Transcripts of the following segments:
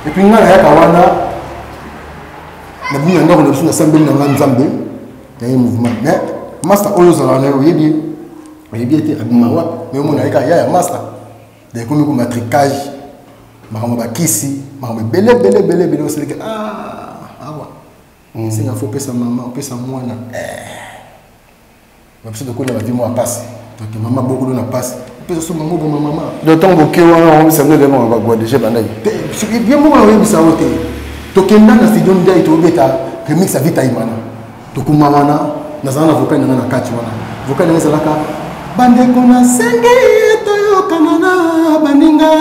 Et puis nga nayaka wana nabimi na ndako na biso, nasambeli na nga Nzambe, naye mouvement. Mais master oyo ozalaka na ye, oyebi ye, oyebi ye te, abima wapi? Mais omona ye kaka ya master. Donc ekomi koma tricage, makambo bakisi, makambo ebele ebele ebele ebele. Oseleke ah, awa esenga fo opesa mama, opesa mwana. Babiso tokoli na ba vie mwa pasi, donc mama bokolo na pasi, opesa so mama, oboma mama. Donc ntango boke wana, oyebisa bino demonga bagwa deja ebandaki? Soki bien moko nakoyebisa yo te. Tokenda na studio Ndai, tobeta remix ya Vita Imana. Tokoma wana, nazala na vocal nanga na kati wana. Vocal nanga ezalaka: bandeko, nasengi toyokana na baninga,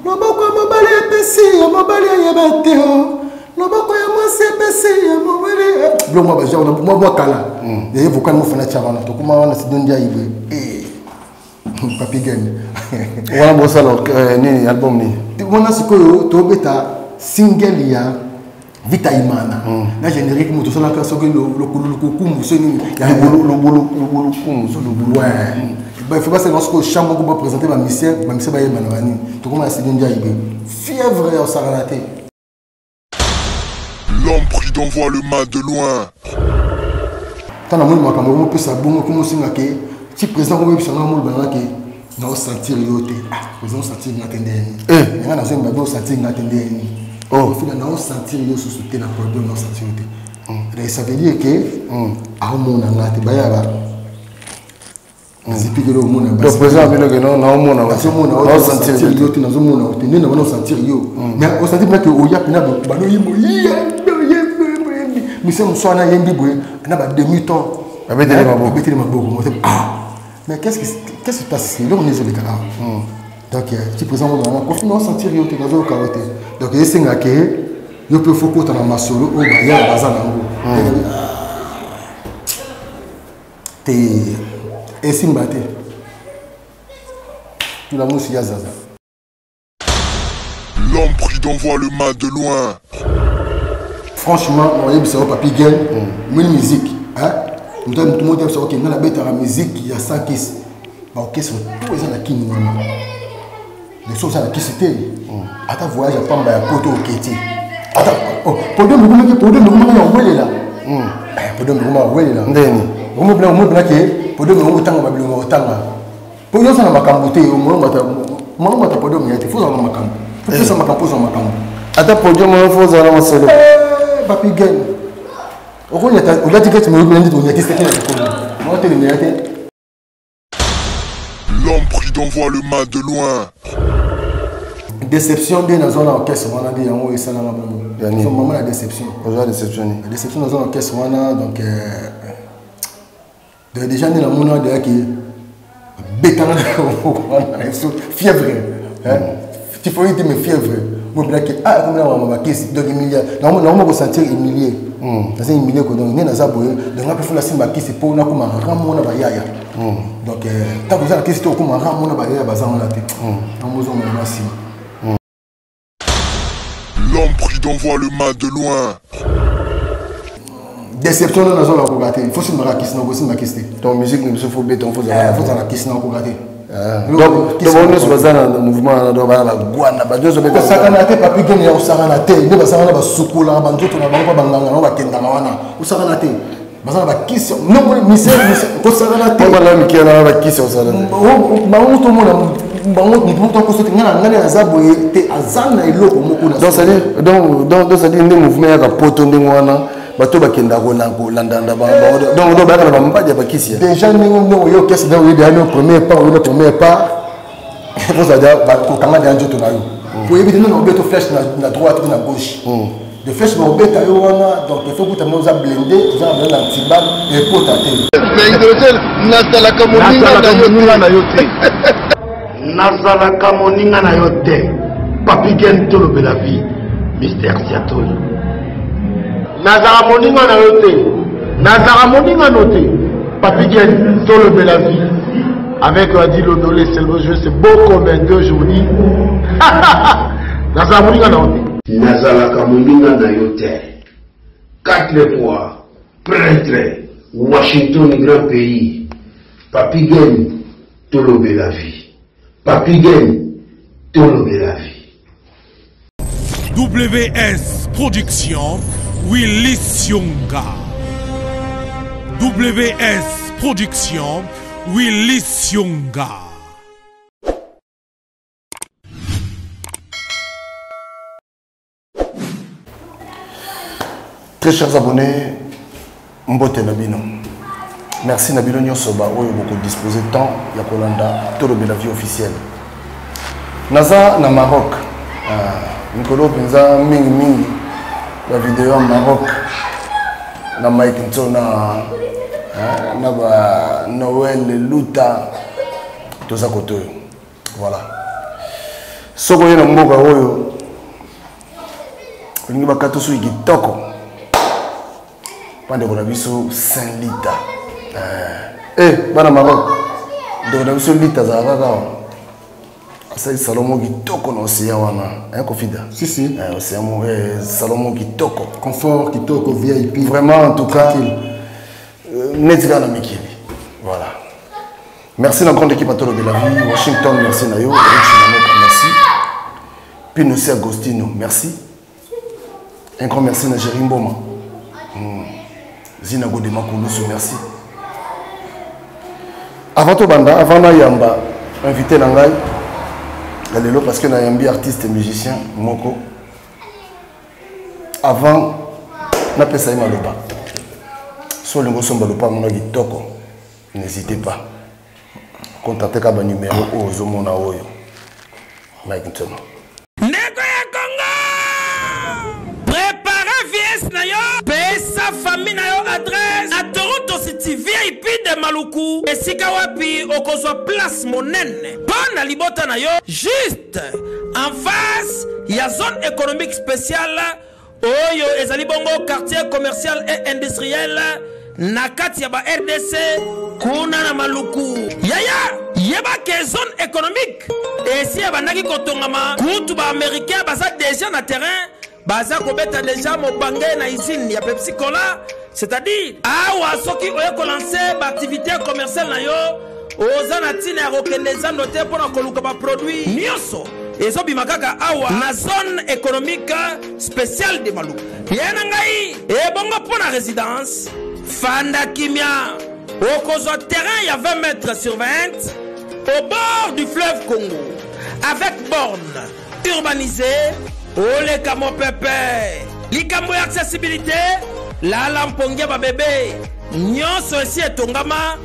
loboko ya mobali epesi ya mobali ayeba te o, loboko ya mwasi epesi ya mobali. Biloko mwa bagenre mwa mwa kala yaye vocal mofana tia wana. Tokoma wana studio Ndiaye boye, Papi Gen. Wana bosala nini? Album nini? Wana sikoyo tobeta single ya Vita Imana na générique. Moto osalaka soki lokulu lukukumbu so nini? Lobulukumbu. Ouais, faut basala sikoyo champ moko, baprésente bamusicien, bamusicien bayemba na banini. Tokoma na studio Ndiaye, fièvre ya osakana te. L'homme prudent voit le mal de loin. Ntango namoni makambo komopesa bongo, komosinga ke ti président komoyebisa nga, moloba nanga ke naosentir yo te. Ah, président, osentir nga te ndeni? Nga nazoyemba be, osentir nga te ndeni? Fila, naosentir yo susu te na podium, naosentir yo te. Donc ça veut dire ke aomona nga te, baya ba nazipikeli omona. Donc président abino ke non, naomona. Nazomona yo te, nazomona yo te nde na wana osentir yo. Mais osentir mpena ke oya mpena banoyembo yembi mise mosu wana, yembi boye na ba demi temps. Babeteli maboko. Babeteli maboko. Ah, mais qu'est-ce qui se passe? Eloko nini ezoleka awa? Donc ti président mona Kofi, na osentir yo te, nazoyoka yo te. Donc esenga ke yo mpe fo kota na masolo oyo baya baza nango te, esimba te. Tula mosi ya zaza. L'homme prudent voit le mal de loin. Franchement, oyebisa yo, Papi Gen, moni musique moto moto moko oyebisa oke nga nabetaka musique ya sans kisi. Baorchestre to eza na kini wana, leso oza na kisi te, ata voyage ya pamba ya poto oketi, ata podium ekomaki, podium ekomaki ya kowelela, podium ekoma kowelela. Ndeni? Omobina ke podium ekongo otanga babilongo otanga po nyonso na makambo te. Molongata podium ya te, fo ozala na makambo, fopesa makambo, ozwa makambo. Ata podium oyo fo ozala na masolo. Papi Gen, okonyata olati keti moyoki ndeti onyati seke na likolo motelemela te. L'homme prudent voit le mal de loin. Déception nde nazwa na orchestre wana, nde yango esalanga bongo. So mama na déception. Ozwa déception nini? Déception nazwa na orchestre wana, donc donc déjà nde namona deya ke betanga na wana so fièvre, typhoïde te, mais fièvre mobelaki. Ah, komela mama bakisi, donc humilie, nakoma kosentir humilie, naza humilie ko. Donc nde naza boye, donc nga mpe fo nasimba kisi mpo nakoma ramona bayaya. Donc ntango oza na kisi te, okoma ramona bayaya baza wana te, namozonga na nsima. L'homme prudent voit le mal de loin. Déception ndo naza nakoka te, fo simbaka kisi, nakosimba kisi te. Donc musique na biso fo beta, fo zala kisi, nakoka te. Donc bango nyonso baza na mouvement wana, donc bana bagwana, bato nyonso. Kosakana te, Papi Gene, ya kosakana te. Nde basakana, basukolaka banzoto na bango mpa banganga nango bakendaka wana. Kosakana te, baza na bakisi nomoni mise, kosakana te. Bana mike na bakisi osala. Bango tomona bango, moto moko akoso te. Ngai na ngai naza boye te, aza na eloko moko. Donc c'est-à-dire donc c'est-à-dire nde mouvement yaka poto ndenge wana, bato bakendaka kolandanda bango, donc bayaka na bambadi ya bakisi. Déjà ndenge ndenge oye orchestre, ndenge oyebi yani premier pas, oyebi premier pas, ozala kokanga deya nzoto na yo, oyebi te nano obeta flèche na droite to na gauche de flèche bakobeta yo wana. Donc il faut kuta oza blindé, oza na blindé na antibal ekota te. Nazalaka moninga na yo te, nazalaka moninga na yo te. Papi Gen, tolobela vie, Mister Siatoli. Nazalaka moninga na yo te, nazalaka moninga no te. Papi Gen, tolobela vie avec Adi Lodolé, c'est le jeu, c'est beau comme un deux journées. Nazalaka moninga na yo te. Nazalaka moninga na yo te. Quatre fois prêtre Washington, grand pays. Papi Gen, tolobela vie. Papi Gen, tolobela vie. WS Production, Willy Sionga. WS Production, Willy Sionga. Très chers abonnés, mbote na bino. Merci na bino nyonso ba oyo boko disposer temps ya kolanda tolobela vie officielle. Naza na Maroc. Ah, mikolo mpenza mingi mingi ba video ya Maroc na Mike Nsona ah, na ba Noël Luta toza kote oyo. Voilà. Soko ye na mboka oyo olingi bakata soki kitoko bandeko na biso saint lita eh, eh bana maroc ndeko na biso lita azalaka kaka awa asali salon moko kitoko na océan wana eh, kofida si, si. Eh, océan mo eh, salon moko kitoko confort kitoko vip vraiment en tout cas euh, neti kaka na mikili voilà. Merci na grande équipe à Tolo de la vie, Washington, merci na yo, Rich Manoka, merci. Pino C. Agostino, merci. Un grand merci na Jerry Mboma. Zina Godema Kulusu, merci. Avant to banda, avant na yamba, invité na ngai, ya lelo parce que na yambi artiste et musicien moko. Avant napesa ye maloba. So olingi osomba lopango na kitoko. N'hésitez pas. Contactez ka ba numéro oyo ozomona oyo. Mike Ntono. Ndeko ya Congo! Prepare VS na yo, pesa famille na yo adresse na Toronto City VIP de Maluku, esika wapi okozwa place monene mpo na libota na yo, juste en face ya zone économique spéciale oyo ezali bongo quartier commercial et industriel na kati ya ba rdc kuna na maluku. Yaya, yeba ke zone économique esi ebandaki kotongama, kutu ba américain baza déjà na terrain, baza kobeta déjà mobange na usine ya Pepsi Cola. C'est-à-dire awa soki oye kolancer ba activité commerciale na yo, oza na ntina ya kokende zando te mpo na koluka ba produit nyonso ezobima kaka awa na zone économique spéciale de Maluku. Ye na ngai ebongo mpo na résidence fanda kimia, okozwa terrain ya 20 mètres sur 20 au bord du fleuve Congo avec borne urbanisée oleka mopepe. Likambo ya accessibilité lala mpongi ya babebe nyonso esi etongama,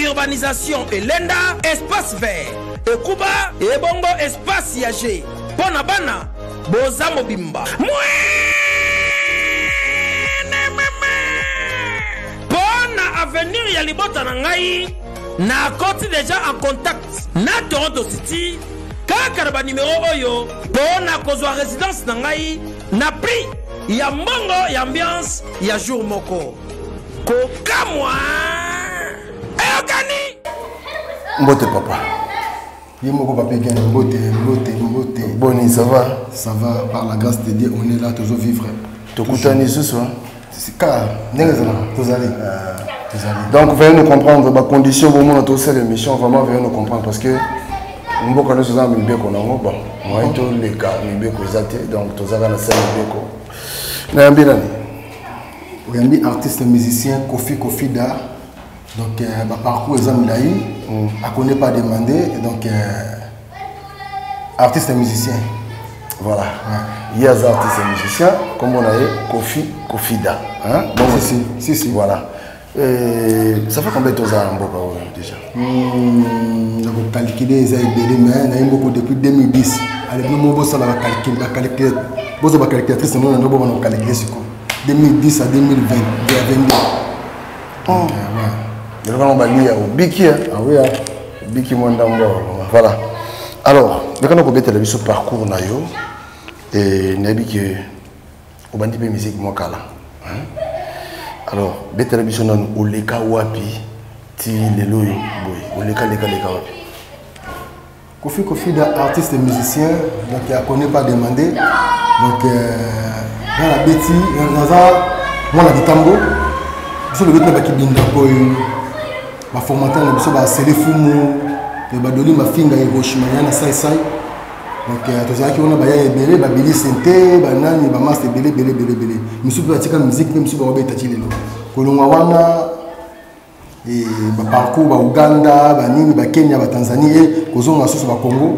urbanisation elenda, espace vert ekuba ebongo espace ya G mpo na bana boza mobimba. Mpo na avenir ya libota na ngai, nakoti deja en contact na Toronto City kaka na banimero oyo mpo na kozwa résidence na ngai na prix ya mbongo ya ambiance ya jour moko. Kokamwa eyokani. Mbote papa. Ye moko papa Egen, mbote, mbote, mbote. Boni, ça va? Ça va, par la grâce de Dieu, on est là, toujours vivre. Tokutani susu, hein? C'est car, ndenge ezalaka, tozali. Tozali. Donc, veuillez nous comprendre, ba condition, bon, on a tous cette émission, vraiment, veuillez nous comprendre, parce que mboka nyonso eza na mibeko nango, bon, moyen toleka mibeko eza te, donc tozalaka na se mibeko. Nayambi nani? Oyambi artiste musicien Kofi Kofida. Donc, ba parcours eza milai, a connaît pas demandé, donc artiste et musicien. Voilà. Ouais. Il y a des artistes et musiciens, comme on a dit, Kofi Kofida. Hein? Donc, si, si, si, si. Voilà. Et ça fait combien de temps ça en Mboka déjà? Donc, calculer les ebele, mais na beaucoup depuis 2010. Allez, nous mobo ça la calcul, la calcul. Bozo ba calculatrice, nous on a bon calculer ce coup. 2010 à 2020, 2022. Oh. Donc, ouais. Il y a un bali au Biki, hein. Ah oui, hein. Biki Mwandambo. Voilà. Alors, quand on a vu ce parcours na yo et nabi que au bandi pe musique moi kala. Hein? Alors, betela biso nanu oleka wapi ti lelo yo boy, oleka leka leka wapi. Kofi Kofida, artiste et musicien, donc il ne connaît pas demandé. Donc, dans la Betty, dans un, moi la Ditambo, je suis le gars qui binda boy, ma formateur, je suis le Fumu, le Badoli, ma finga Hiroshima, yana sai sai. Donc euh, tozalaki wana baya ebele, babili sente, banani, bamasta ebele ebele ebele ebele. Misusu mpe batika musique mpe misusu bakobeta ti lelo. Kolongwa wana baparcours ba Uganda, banini, bakenya, batanzanie, e kozonga susu bacongo,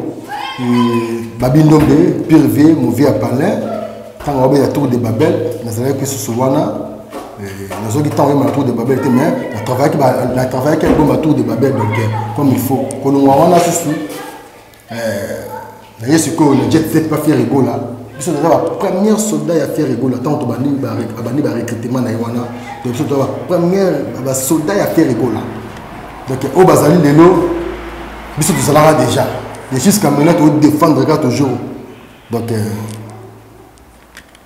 babindombe pire vie movie ya palin. Ntango babeta Tour de Babel, nazalaki susu wana. Nazwaki ntango oyeba na Tour de Babel te, mais natravaillaki album ya Tour de Babel, donc comme il faut. Kolongwa wana susu, naye sikoyo na Jet Set pa Ferre Gola. Biso toza bapremière soldat ya Ferre Gola. Ntango tobandi barecrutement na ye wana, donc biso toza bapremière basoldat ya Ferre Gola. Donc oyo bazali lelo, biso tozalaka déjà, et jusqu'à maintenant todéfendre kaka toujours, donc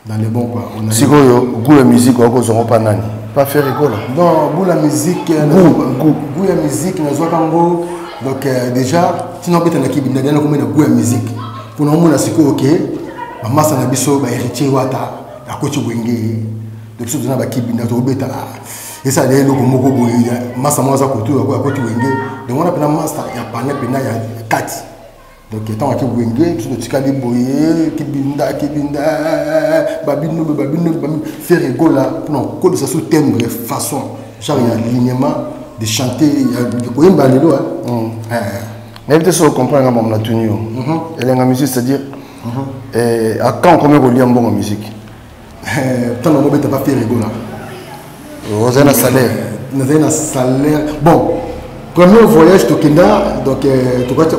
dans le bon quoi. Sikoyo goût ya musique okozongo pa nani? Pa Ferre Gola? Non, goût la musique, goût, goût ya musique nazwaka yango. Donc déjà ntina obeta na kibinda dana komona goût ya musique, mpona omona sikoyo ke bamasa na biso bahéritier Wata akoti Wenge. Donc biso toza na bakibinda, tobeta, esala eloko moko boye. Masa moko aza kotu akoti Wenge, donc wana mpena masa ya pane mpena ya kati. Donc ntango ake Wenge, biso totikali boye, kibinda kibinda, babinobe babinobe. Ferre Gola mpona kokolisa so timbre, façon genre ya alignement de chanter, ya koyemba lelo. Nayebi te soki ocomprendre nga mamu natuni yo. Elenga musique, c'est-à-dire à quand okomi kolia mbongo musique? Ntango yango obeta pa Ferre Gola. Ozali na salaire? Nazali na salaire. Bon, premier voyage tokenda, donc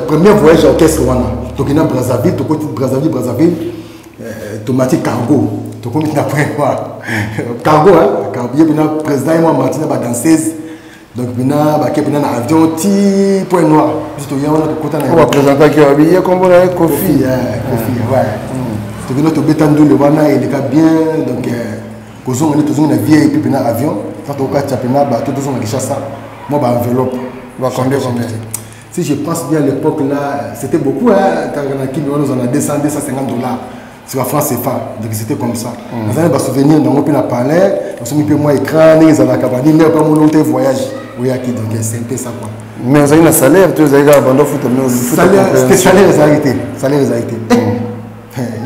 premier voyage ya orchestre wana, tokenda Brazzaville. Tokoti Brazzaville, Brazzaville tomati cargo, tokomi na point noir, cargo ye mpena président ye mwa mati na badanseuse. Donc mpena bake mpena na avion ti Point Noir. Biso toya wana, tokota na baprésentaki wabi ye, kombo na ye Kofi. Kofi, ouais. Tokenda, tobeta ndule wana, eleka bien. Donc kozonga nde tozongi na vip mpena avion. Tant tokokatia mpena bato, tozonga Kinshasa, mwa baenveloppe. Ba combien, combien? Si je pense bien, à l'époque là, c'était beaucoup, hein. Quand on a qui nous en a 200, 250 $ sur la franc CFA. Donc c'était comme ça. Nazali basouvenir nango mpe na palais, nasomi mpe mwa écran ndenge ezalaka banini nde pa mono te voyage oyaki. Donc c'est un peu ça quoi. Mais ozali na salaire to ozali kaka bando futa? Salaire, salaire ezalaki te, salaire ezalaki te.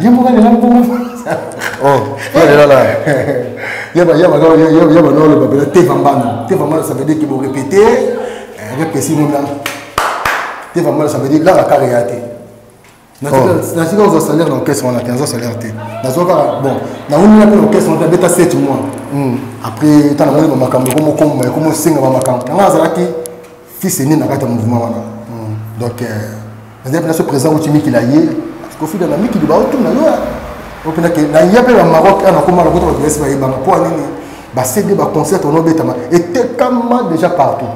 Ye moko alela mbongo. Oh, lela la. Yaba noloba mpena teva mbana, teva mbana, ça veut dire que borépété répési mona teva mbana, ça veut dire laka kaka ya te. Nasika kozwa salaire na orchestre wana te, nazwa salaire te. Nazwa kaka, bon, naumina mpe na orchestre wana te, abeta 7 mois. Après ntango namoni bamakambo ekomokoma, ekomosenga bamakambo nanga, azalaki fils aîné na kati ya mouvement wana. Donc nazali mpena so président uti mikili aye, Kofida na mikili baotuna yo opena ke naya mpe bamaroc ana nakoma nakota, bato basi bayebanga mpo anini bacd, baconcert wana obetama etekama déjà partout.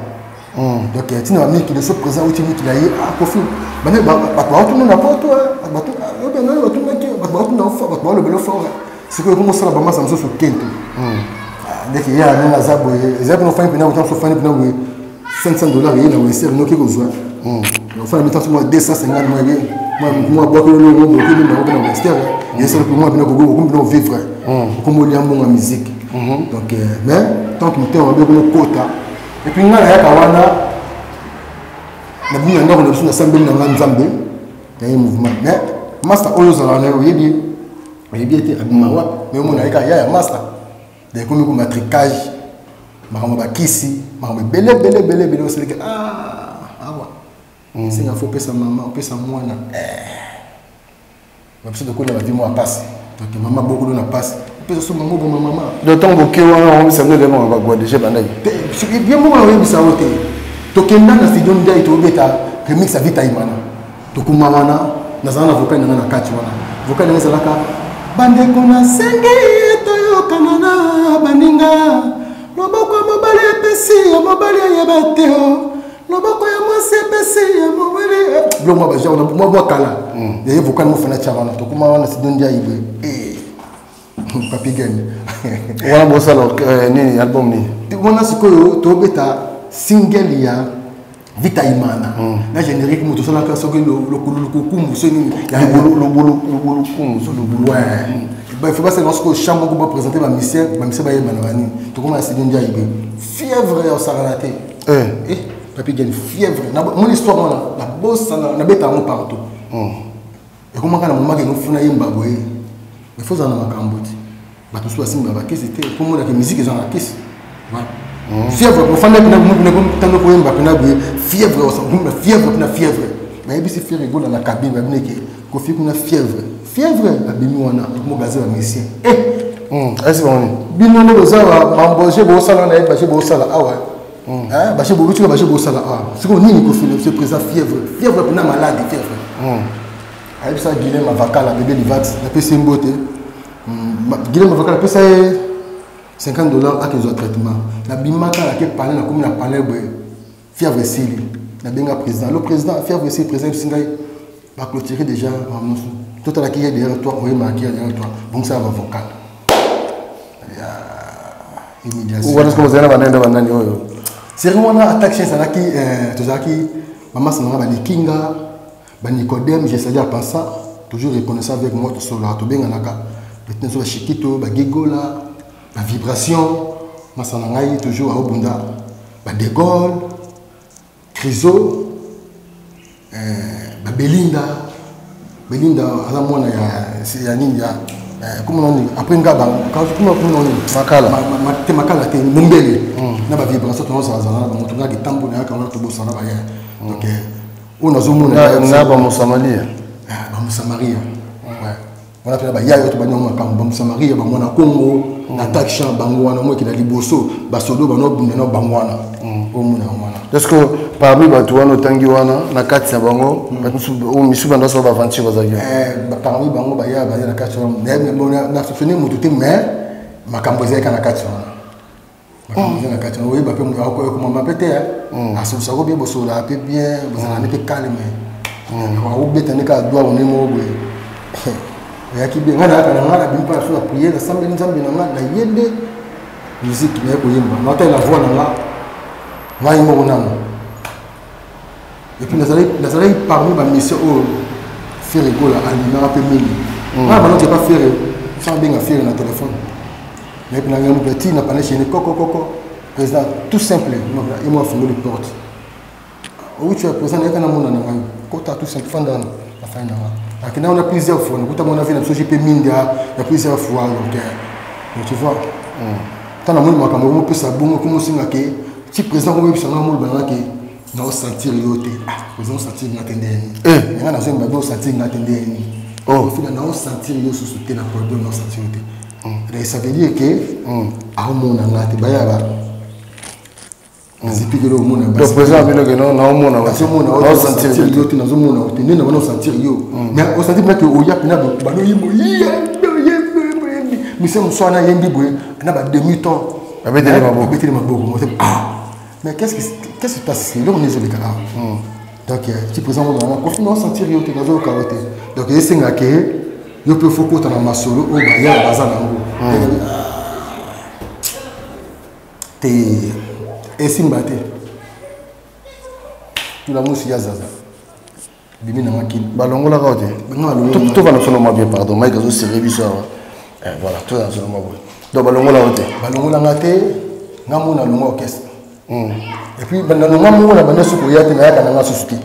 Donc ntina bamikili so président uti mikili aye, Kofi, bato baotuna na poto, bato batunaki, bato baotuna, bato balobela fort. Sikoyo ekomosala bamasa mosusu kento ndeke ye ndenge aza boye, eza mpena ofani mpena kota ofani mpena boye, 500 $ ye na wester noki kozwa, ofani mitanso mwa 250, mwa mwa bwaki lolongo okimi nango mpe na wester yesala mpe mwa mpena okomi mpena ovivre, okomi olia mbongo ya musique. Donc mais tant que motema mabe ekomokota, et puis ngai nayaka wana, nabimi na ndako na biso, nasambeli na ngai Nzambe ya ye mouvement. Mais master oyo ozalaka na ye, oyebi, oyebi ete abima wapi, mais omona ye kaka ya ya master. Donc ekomi ko matricage, makambo bakisi, makambo ebele ebele ebele ebele. Oseleke awa esenga fo opesa mama, opesa mwana. Biso tokola bavie mwa pasi. Donc mama bokolo na pasi, opesa so mama, oboma mama. Donc ntango boke wana, omisa nde lemo bagwa déjà bandaki? Bien moko nakoyebisa yo te. Tokenda na studio Ndai, tobeta remix ya Vita Imana. Tokuma wana, nazala na vocal nanga na kati wana. Vocal nanga ezalaka: bandeko, nasengi toyokana na baninga, loboko ya mobali epesi ya mobali ayeba te o, loboko ya mwasi epesi ya mobali. Biloko mwa bagenre mwa mwa kala yaye vocal mofana tia wana. Tokuma wana studio Ndiaye boye, Papi Gene. Wana bosala nini, album nini? Wana sikoyo tobeta single ya Vita Imana na générique. Moto osalaka soki lokulukukumu so nini. Lobulukumu. Ouais, il faut basala sikoyo champ moko, baprésente bamusicien, bamusicien bayeba na banini. Tokoma na studio Ndiaye, fièvre ya osakana te. Papi Gene, fièvre. Mon histoire wana nabosana, nabeta yango partout. Ekomaka na momaka enofuna yemba boye. Mais faut zala na makambo ti. Bato mosusu basimbaka bakisi te mpo monaka musique eza na kisi. Fièvre ofanda mpena ntango koyemba mpena boye fièvre osangumba fièvre mpena fièvre. Bayebisi Ferre Gola na cabine babineke Koffi kuna fièvre. Fièvre abimi wana mogaze ba musicien. Eh, Asi bango nini? Bino nde boza bamboje bosala na ye bashe bosala awa. Bashe bobutika bashe bosala awa. Sikoyo nini Koffi le président fièvre. Fièvre mpena malade fièvre. Ayebisa Guilhem Avakala bébé Livat napesi ye mbote. Guilhem Avakala apesa ye $50 akezwa traitement. Nabimaka nake palais nakomi na palais boye. Fièvre esili. Nabenga président. Le président fièvre esili président ebisi ngai baclôturer déjà mamusu. Totalaki ye derrière toi oyembaki ye derrière toi. Bongisa ba vocal. Humiliation. Wana sikoyo bozali na banani na banani oyo? Série wana attaque chien ezalaki tozalaki bamasa na nga balikinga banicodème, je salue à Pansa, toujours reconnaissant avec moi, tosolaka tobenganaka petit nazo bashikito bagigola bavibration masa na ngai toujours aobunda badegol criso babelinda belinda aza mwana ya nini ya comment on dit après ngaba comment on dit makala te makala te mombele na ba vibration to za za na bango to ngaki tambo na ka wana to bosana ba ya donc oyo nazomona na ba mosamaria. Ba mosamaria ouais wana pena ba yayo to banyo makambo ba mosamaria ba mwana Congo na taxe bango wana moki na liboso ba sodo ba no bunda na bango wana omona wana. Est-ce que parmi bato wana otangi wana na kati ya bango bato mosusu banda osala baaventure bazalaki? Parmi bango baya baza na kati wana na soupçonne moto te, mais makambo ezalaki na kati wana. Makambo eza na kati wana oyeba mpe okomama mpe te asolisako bien bosololaka mpe bien bozalaka nde mpe calme akobeta nde kaka dwa one moko boye oyaki bien. Ngai nayaka na ngai nabimi mpa na so na priere nasambeli nzambe na ngai naye nde musique naye koyemba naotali na voix na nga ngai moko nano. Et puis nazalaki parmi bamission oyo Ferre Gola alimaka mpe mingi. Ngai banoki epa Ferre so abenga Ferre na telefone nayebi na ngai moto ti na pane chaine koko koko président tout simple ye mo afungoli porte outi ya président nayaka namona na ngai kota tout simple fanda wana afai na nga akenda wana plusieurs fois nakuta mona vie na biso jp mingi ya plusieurs fois. Donc tu vois ntango namoni makambo komopesa bongo komosinga ke ti président komoyebisa nga moloba nanga ke naosentir yo te. Président osentir nga te ndeni nga nazoyemba be osentir nga te ndeni ofila naosentir yo susu te na podium naosentir yo te. Donc ça veut dire que aomona nga te baya ba nazipikeli omona. Donc président abinoke naomona naosentir yo te nazomona yo te nde na bana osentir yo mais osentir mpena ke oya mpena bano yembo yembi mise mosu wana yembi boye na ba demi temps abeteli maboko abeteli maboko. Ah mais qu'est-ce qui se passe ici? Eloko nini ezoleka awa? Donc ti président mona Koffi naosentir yo te nazoyoka yo te. Donc esenga ke yo mpe fo kota na masolo oyo baya baza nango te esimba te tula mosi ya zaza bimi na makili. Balongolaka te tovanda solo mwa bien. Pardon Mike azosere biso awa. Voilà, tozala solo mwa boye. Donc balongolaka te? Balongolanga te, nga mona alongwa orchestre et puis nalongwa moko na banda soki oya te nayaka nanga susu te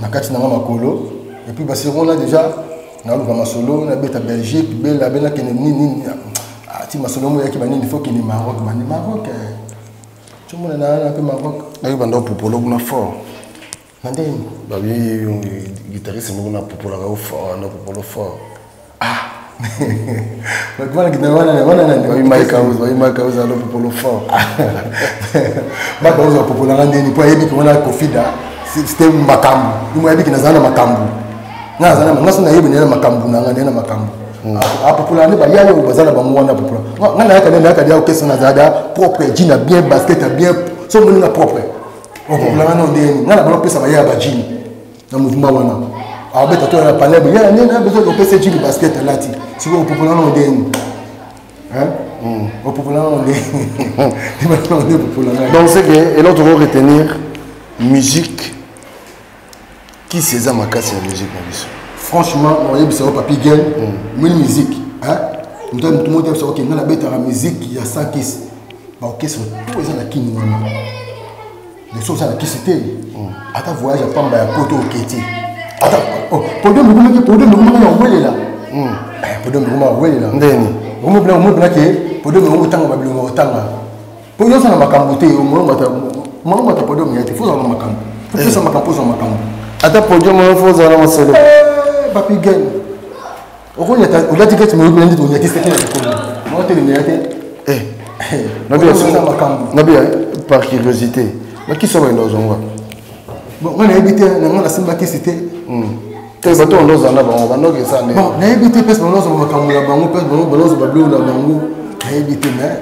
na kati nanga makolo. Et puis basero wana déjà naluka masolo nabeta Belgique bela be nakende nini nini ti masolo mo eyaki banini fo kende Maroc bandi Maroc tiomona na mpe Maroc. Naki banda opopolo kuna fort. Na ndeni babi guitariste moko na popolaka yo fort na popolo fort. Babi Mike popolo fort. Mike House apopolanga ndeni mpo ayebi ke wana Kofida c'était makambo imo ayebi ke nazala na makambo nga nazala nga so nayebi naye na makambo nanga naye na makambo apopolaka nde baya oyo baza na bango wana apopola nga nayaka nde nayaka dia okesa nazala da propre jean ya bien basket ya bien so omoni nga propre opopolanga nao ndeni nga na bana opesa baya ya bajean na mouvement wana abeta to na palais ya nde na besoin opesa jean basket alati sikoyo opopolanga nao ndeni opopolanga nao ndeni opopolanga. Donc c'est que eloko toko retenir musique kisi eza makasi ya musique na biso. Franchement oyebisa yo Papi Gen moni musique moto moto moko oyebisa oke nga nabetaka musique ya sans kisi baorchestre tout eza na kini wana leso oza na kisi te ata voyage ya pamba ya poto oketi. Ata oh, podium ekomaki, podium ekomaki ya kowelela. Podium ekomaki ya kowelela. Ndeni omobila, omobila ke podium yango otanga babilongo otanga po nyonso na makambo te. Molongo ata podium ya te, fo ozala na makambo, fo pesa makambo, ozwa makambo. Ata podium oyo fo ozala na masolo. Papi Gen, okonyata olati kati moyobi ndeti onyati seke na likolo moko telemela te. Eza makambo. Nabi, par curiosité, bakisi oyo bayenda ozonga? Bon, nga nayebi te, na nga nasimba kisi te. Te, bato oyo ndozala na bango bandoki eza nde. Bon, nayebi te mpesi bango ozwa makambo na bango, mpesi bango banozwa babiloko na bango, nayebi te. Mais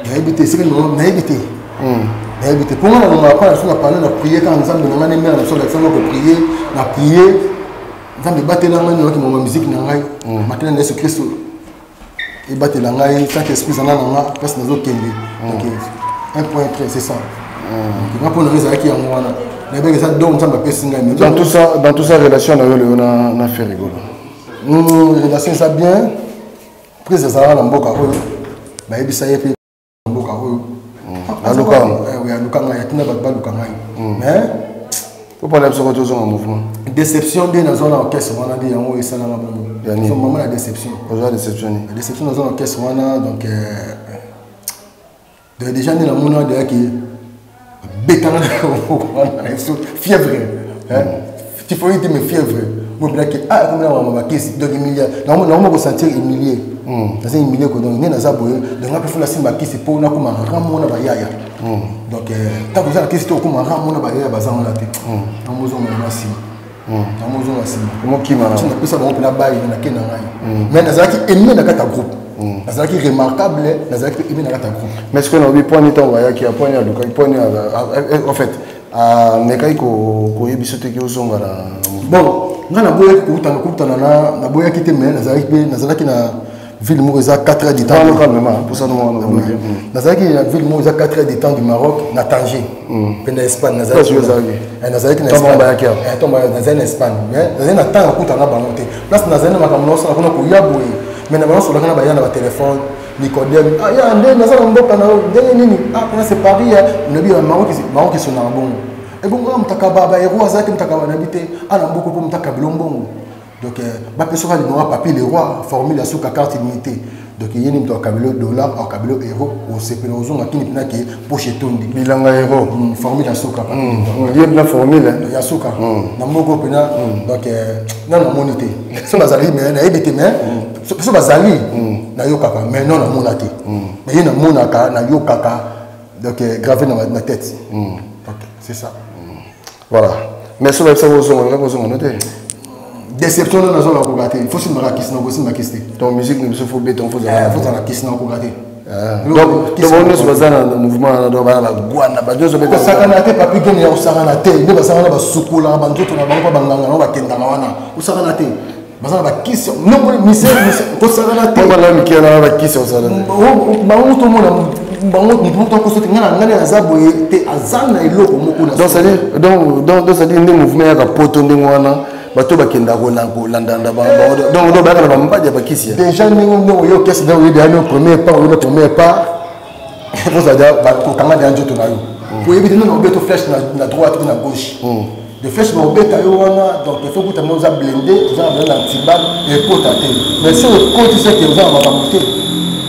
nayebi te esika bango, nayebi te, nayebi te. Mpo nga nalongaka mpa na biso na pano na prie kaka Nzambe na ngai, nemela na biso alakisanga koprie na prie. Nzambe ebatela ngai, nayoki mama musique na ngai, makila na Yesu Kristo ebatela ngai, Saint Esprit zala na nga place nazokende. Donc un point très, c'est ça. Donc nga mpo na ngai ezalaki yango wana, nayebaki eza don Nzambe apesi ngai. Mais Dans tout ça, relation na yo lelo na Ferre Gola? Relation eza bien. Prise ezalaka na mboka oyo, bayebisa ye mpe na mboka oyo. Aluka yango? Oui, aluka ngai, atinda bato baluka ngai, mais Popala biso ko tozonga mouvement. Déception nde nazwa na orchestre wana, nde yango esalanga bongo. Ya nini? So, mama na déception. Ozwa déception nini? La déception nazwa na orchestre wana, donc donc déjà nde namona deya ke betanga na moko wana na biso fièvre, hein? Typhoïde te, mais fièvre mobelaki. Ah, akomela mama bakisi, donc humilia, nakoma kosentir humilié, naza humilie ko. Donc nde naza boye, donc nga mpe fo nasimba kisi mpo nakoma rang mona bayaya. Donc ntango oza na kisi te, okoma rang mona bayaya baza wana te. Namozonga na nsima, namozonga nsima. Omokima na napesa bango mpena bayi, nake na ngai. Mais nazalaki aimé na kati ya groupe, nazalaki remarquable, nazalaki mpe aimé na kati ya groupe. Mais sikoyo naobi poani, ntango bayaki ya poani, alukaki poani, en fait amekaki koyebi so te ke ozonga na Bon, ngai naboyaki kokutana na, naboyaki te, mais nazalaki mpe, nazalaki na ville moko eza 4 heures du temps. Wana calmement, mposana wana. Nazalaki na ville moko eza 4 heures du temps du Maroc, na Tanger, mpe na Espagne. Place oyo ozalaki? Nazalaki na Ntango Espagne. bayaki awa? Ntango nazali na Espagne, mais nazali na temps ya kokutana na bango te. Place nazali na makambo nyonso nakona koya boye, mais na bango solaka na baya na batelefone. Nicodème, ah, ya nde naza na mboka na yo ndenge nini? Ah, kuna c'est Paris ya nabi ya Maroc. Maroc esonaka bongo, ebongo ah, mutaka bahéros azalaki mutaka nabi te. Ah, na mboka mpo mutaka bilo mbongo. Donc bapesaka numéro ya Papi le Roi, formule ya suka, carte unité. Donc ye ni moto akabelo dollar, akabelo euro, osepela, ozonga kini mpena ke poche etondi. Bilanga euro. Formule ya suka. Ye na formule. Ya suka na moko mpena. Donc nano namoni te so bazali, mais nayebi te, mais so bazali nayokaka, mais non, namona te. Mais ye namonaka, nayokaka, donc gravé na tête. Donc c'est ça. Voilà, mais so bayebisa kozonga, olingaki kozonga no te? Déception ndo nazonga koka te, faut simbaka kisi, na kosimba kisi te. Donc musique na biso fo beta, fo zala, faut zala kisi, na koka te. Donc bango nyonso baza na mouvement wana, donc bana bagwana, bato nyonso. Kosakana te, Papi Gene, ya kosakana te. Nde bazala wana, basukolaka banzoto na bango mpa banganga nango, bakendaka wana. Kosakana te, baza na bakisi nomoni misere, kosakana te. Bana mike na bakisi osala te. Bango tomona bango, moto moko akoso te. Ngai na ngai naza boye te, aza na eloko moko na Donc c'est-à-dire, donc c'est-à-dire nde mouvement yaka poto ndenge wana, bato bakendaka kolandanda donc bayaka na bambadi ya bakisi. Déjà ndenge oyo orchestre, ndenge oyebi yani premier pas, oyebi premier pas, ozala kokanga deya nzoto na yo, po oyebi te nano obeta flèche na droite to na gauche de flèche bakobeta yo wana. Donc il faut kuta ndenge oza blindé, oza na blindé antibal, ekota te. Mais soki ekoti, seke oza na makambo te,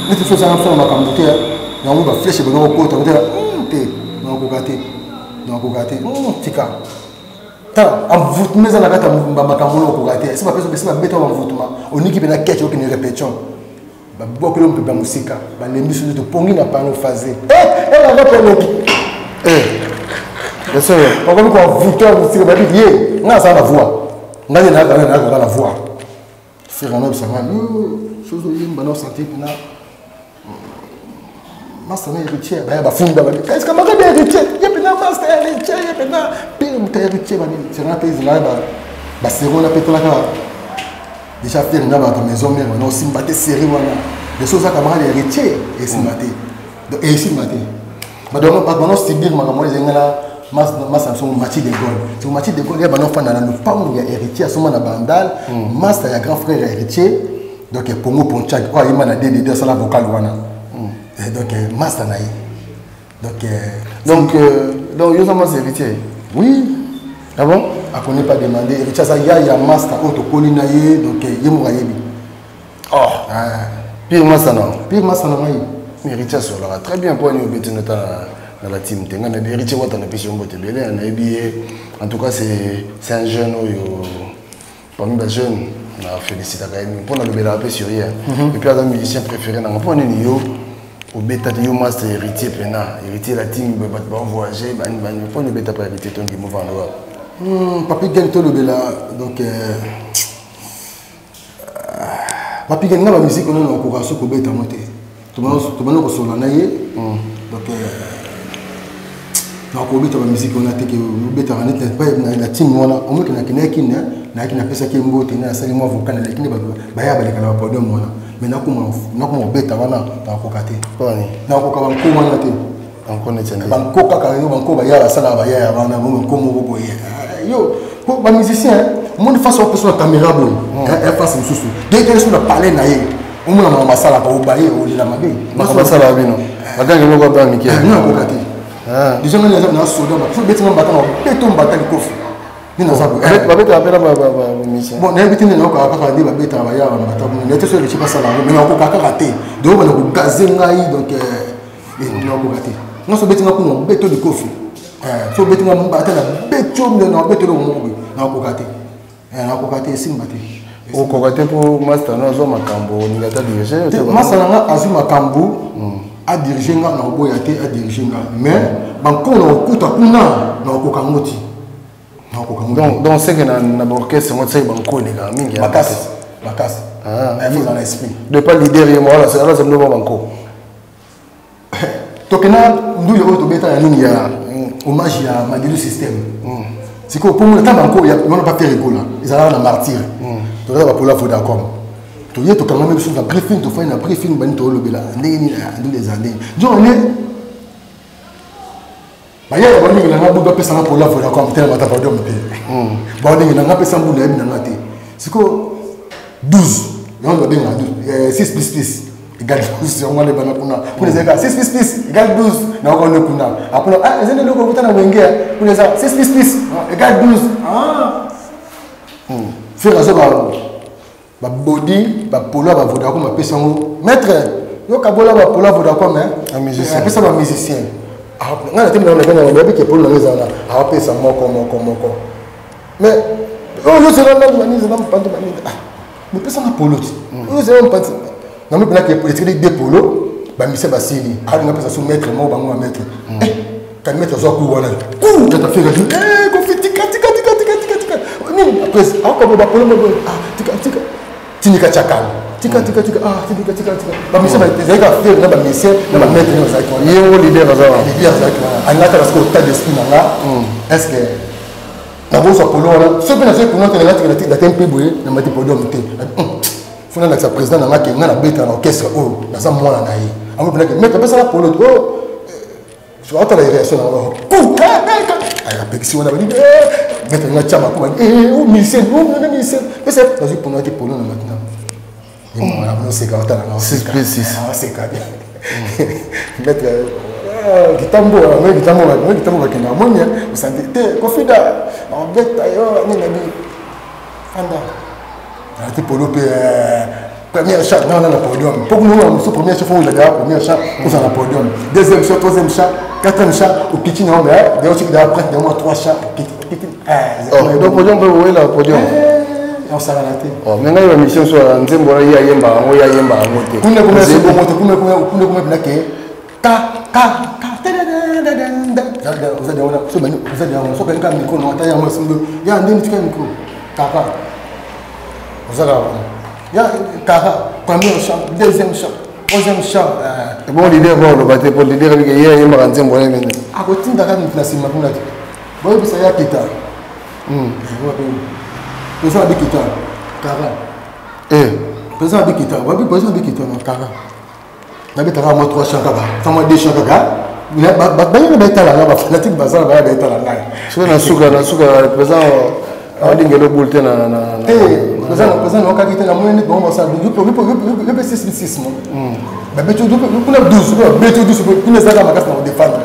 neti so ozanga biso na makambo te, yango baflèche ebona kokota te te, nakoka te, nakoka te. Tika ta envoûtement eza na kati ya makambo oyo, okoka te. Esi bapesa, esi babeta envoûtement, oniki mpena ketch, okende répétition, babwakeli mpepe ya mosika, balembi soki topongi na pano phase elanga peloki, bakomi koenvoûte ya mosika, babi ye nga azala na voix, ngai nde nayaka na voix. Frère wana bisanga soki oyemba na osante mpena master na héritier, baya bafunda babi est-ce que maka héritier ye mpena master ya héritier, ye mpena mpe moto ya héritier banini sera mpe ezala basero wana mpe talaka déjà frère na bato maison mère wana osimba te série wana de so oza camarade ya héritier, esimba te. Donc esimba te, bato bano subir makambo wana. Ezenga na masa biso Mathieu de Gaulle, so Mathieu de Gaulle ya bano fanda na lopango ya héritier, asomba na Bandal, master ya grand frère ya héritier, donc Pongo Pontiac oyo ayemba na DDD, asala vocal wana. Donc master na ye, donc Donc yo oza masa héritier? Oui. Ah bon? Akone pas demander. Héritier aza yaya master oyo tokoli na ye, donc ye moko ayebi. Oh. Ah. Pire master na. Pire master na ngai. Mais Héritier asolaka très bien mpo ani obeti nota na la team te. Ngai nayebi Héritier Wata napesi yo mbote ebele, nayebi ye. En tout cas, c'est un jeune oyo parmi ba jeunes na félicitaka ye mingi mpo nalobelaka mpe sur ye. Et puis aza musicien préféré nanga. Mpo nini yo obeta te, yo master Héritier mpena Héritier la team, bato bavoyage bani bani, mpo nini obeta pa Héritier tondimo vanda wa? Papi Gen tolobela, donc Papi Gen nga bamusike ono nakoka so kobeta yango te, tobanda kosolola na ye, donc nakobeta bamusike wana te ke obetaka neti na team wana. Omoki nakendaki kine, nayaki napesaki ye mbote, nde nasali mwa vocal, naleki nde bato baya baleka na bapodium wana, mais nakoma kobeta wana nakoka te, nakoka banko wana te. Banko kaka yo, banko baya basalaka bayaya wana, banko moko boye yo po bamusicien omoni face opesa na caméra boye, face mosusu deke so na palais na ye, omona makambo asalaka, obaye olela mabe. Makambo asalaka bino bakangi moko ba mike. Nakoka te. Déjà ngani naza na soda, so betinga mbata na beto mbata likofi nde naza boye. Babetaka mpe na bamusicien? Bon, nayebi te nde nayokaka kaka nde babetaka baya bambata kuna, naye te so eleki basala yango, mais nakoka kaka te, donc bana kogaze ngai, donc nakoka te. Nga so obetinga kuna beto likofi, so obetinga mbata na beto na beto eloko moko boye, nakoka te, nakoka te, esimba te. Okoka te mpo master no azwa makambo, olinga ata dirige? Master na nga azwi makambo, adirige nga, na koboya te, adirige nga, mais banko na kokuta kuna na kokoka yango ti nakokoka yango. Donc seke na baorchestre yango seke banko elekaka mingi? Makasi, makasi, eza na esprit. De pas leader ye moko alaza bino ba banko? Tokenda ndule oyo tobeta ya nini, ya hommage ya Madilu Système. Sikoyo mpo mona ta banko wana pa Ferre Gola ezalaka na Martyr, tozala bapola Vodacom, toye tokangami biso na briefing, tofai na briefing bani tolobela ndenge nini ndule eza ndenge nzokande bayaka bandenge na nga budu apesanga pola Vodacom te na mata podium te, bandenge na nga apesa mbu nayebi na nga te. Sikoyo 12 yango babengaka 6 plus plus égale 12, yango wana ebanda kuna, kuna ezalaka 6 plus plus égale 12, nayoka nde kuna akuna eza nde eloko ekuta na wenge, kuna eza 6 plus plus égale 12. Ferre aza babodi bapolo ya bavodacom, apesa yango maître, yo kabola bapolo ya Vodacom, apesa bamusicien. Ngai na tembe nayebi ke polo nango ezala, awapesa moko moko moko, mais oyo ozela nani manini na mopanzi manini mopesanga polo ti oyo ozela mopanzi namoni mpenaki etikali de polo, bamusicien basili, alinga apesa so maître moko, bango ba maître kani maître azwa ku wana ku tata Ferre Kofi, tika tika tika tika tika tika nini après akobo bapolo moko, tika tika tindika tiakala tika tika tika tika tika tika bamusicien ezalaki ka Ferre na bamusicien na bamaître nde bazalaki wana. Ye ngo leader aza wana? Leader azalaki wana, alingaka parce que état d'esprit na nga, est ce que nakozwa polo wana? Soki mpe nazwi polo te, nalatika nate mpe boye na mati podium te, funa nakisa président na nga ke nga nabeta na orchestre oyo, naza mwana na ye. Yango mpenake maître apesaka polo te oyo otala réaction na ngo, apekisi wana bani maître nga tia makoma o musicien o musicien pesa, nazwi polo nati polo na maintenant noseka, otala nga 6 plus 6. Oseka maître kitambo, kitambo, kitambo bakendaka moni osante te Kofida obeta yo nini nabi fanda alati polo mpe première chant nga na podium mpo kuna oyo mosusu première chant fo ozalaka première chant, ozala na podium, deuxième chant, troisième chant, quatrième chant, okiti na yo, mais d'ailleurs soki daa prêtre yango trois chant okiti, okiti. Donc podium mpe owela podium? Osakana te. Mais ngai bamission so ya nzembo wana, ye ayemba yango, ye ayemba yango te. Kuna kuna bongo te, kuna kuna kuna kuna mpena ke ka ka ka oza wana, oza wana soki alinga micro na ata yango esimbi ya ndeni, tika micro kaka oza kaka wana ya kaka première chant, deuxième chant, troisième chant. Bon, leader ba oloba te po leader abike ye ayembaka nzembo wana mene. Akotinda kaka na nsima kuna te, boyebisa ye akita président abikita kara, président abikita wabi, président abikita na kara, nabetaka mwa trois chant kaka, sa mwa deux chant kaka, bayena bayetala nga, bafanatique bazala baya bayetala ngai. Soki na suka, na suka président alingela obule te na Te, président naokaki te, namoni neti bango basala yo mpe 6 6 mo babeti kuna 12, babeti 12 kuna, ezalaka makasi na kodefendre